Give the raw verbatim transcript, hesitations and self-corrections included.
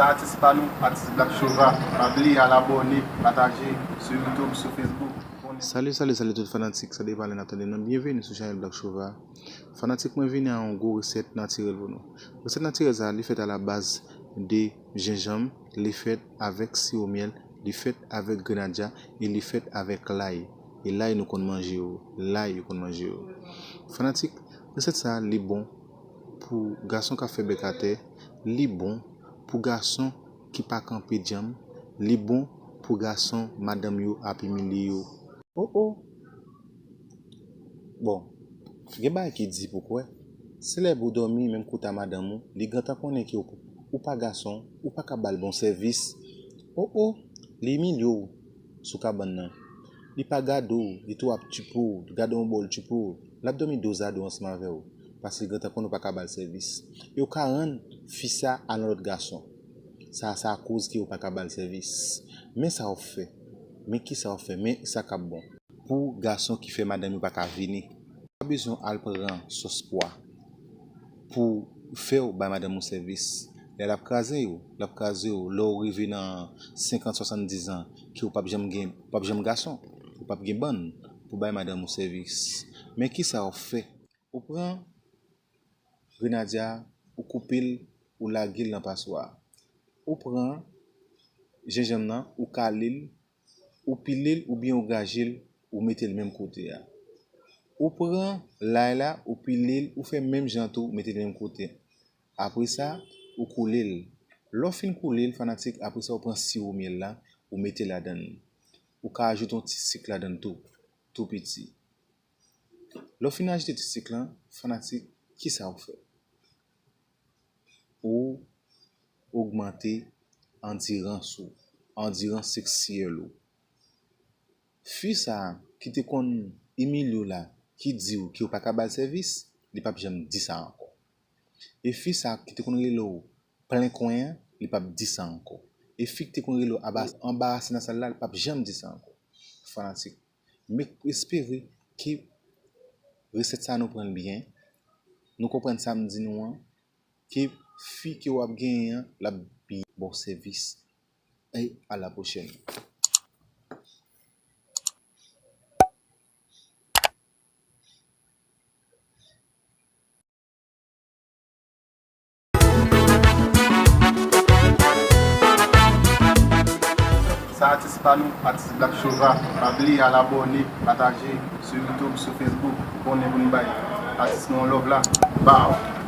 Sa atis pa nou, atis Black Chova. Pa bliye al abòne, pataje sou YouTube, sou Facebook. Salut, salut, salut tout fanatik. Sa depa lè n ap tande nou. Byenveni sou chanèl Black Chova. Fanatik, mwen vini a yon gwo resèt natirèl pou nou. Resèt natirèl sa, li fèt a la baz de jenjanm, li fèt avèk siwo myèl, li fèt avèk grenadya e li fèt avèk lay. E lay nou konn manje yo, lay yo konn manje yo. Fanatik, resèt sa, li bon pou gason k ap fè bèk atè, li bon pou gason ki pa kanpe djanm, li bon pou gason madanm yo ap imilye yo. O o! Bon, gen bagay ki di pou kwè. Selèb ou dòmi menm kote a madanm ou, li gentan konnen ke ou, ou pa gason, ou pa ka ba l bon sèvis. O o! Li imilye w sou kabann nan. Li pa gade w, li tou ap tchipou, li gade yon bò l tchipou. L ap dòmi do zado ansanm avè w, paske li gentan konnen ou pa ka ba l sèvis. E ou ka rann fi sa a yon lòt gason. Sa, sa koz ke ou pa ka ba l sèvis. Men sa w fè. Men kisa w fè. Men sa k ap bon. Pou gason ki fè madanm yo pa ka vini. Ou pa bezwen al pran sòs pwa pou fè w bay madanm ou sèvis. Lè l ap kraze yo, l ap kraze yo. Lè w rive nan senkant, swasanndizan, ke w p ap janm gen, p ap janm gason, ou p ap gen bann pou bay madanm ou sèvis. Men kisa w fè? Ou pran grenadya, ou koupe l, ou lage l nan paswa. Ou pran jenjanm nan, ou kale l, ou pile l oubyen ou graje l, ou mete l menm kote a. Ou pran lay la, ou pile l, ou fè menm jan tou, ou mete l menm kote. Apre sa, ou koule l. Lè w fin koule l, fanatik, apre sa, ou pran siwo myèl la, ou mete ladan l. Ou ka ajoute yon ti sik ladan l tou, tou piti. Lè w fin ajoute ti sik lan, fanatik, kisa w fè? Ou ogmante andirans ou, andirans seksyèl ou. Fi sa a ki te konn imilye w la, ki di w ke w pa ka ba l sèvis, li p ap janm di sa ankò. E fi sa a ki te konn rele w plen kwen an, li p ap di sa ankò. E fi ki te konn rele w aba-, anbarase nan sal la, li p ap janm di sa ankò. Fanatik, m espere ke resèt sa a nou pran l byen, nou konprann sa m di nou an, ke fi ke w ap genyen an, l ap byen ba w sèvis. E a la pwochèn. Sa atis pa nou, atis Black Chova. Pa bliye al abòne, pataje sou YouTube, sou Facebook. Konnen pou n bay atis nou yon love la. Bow!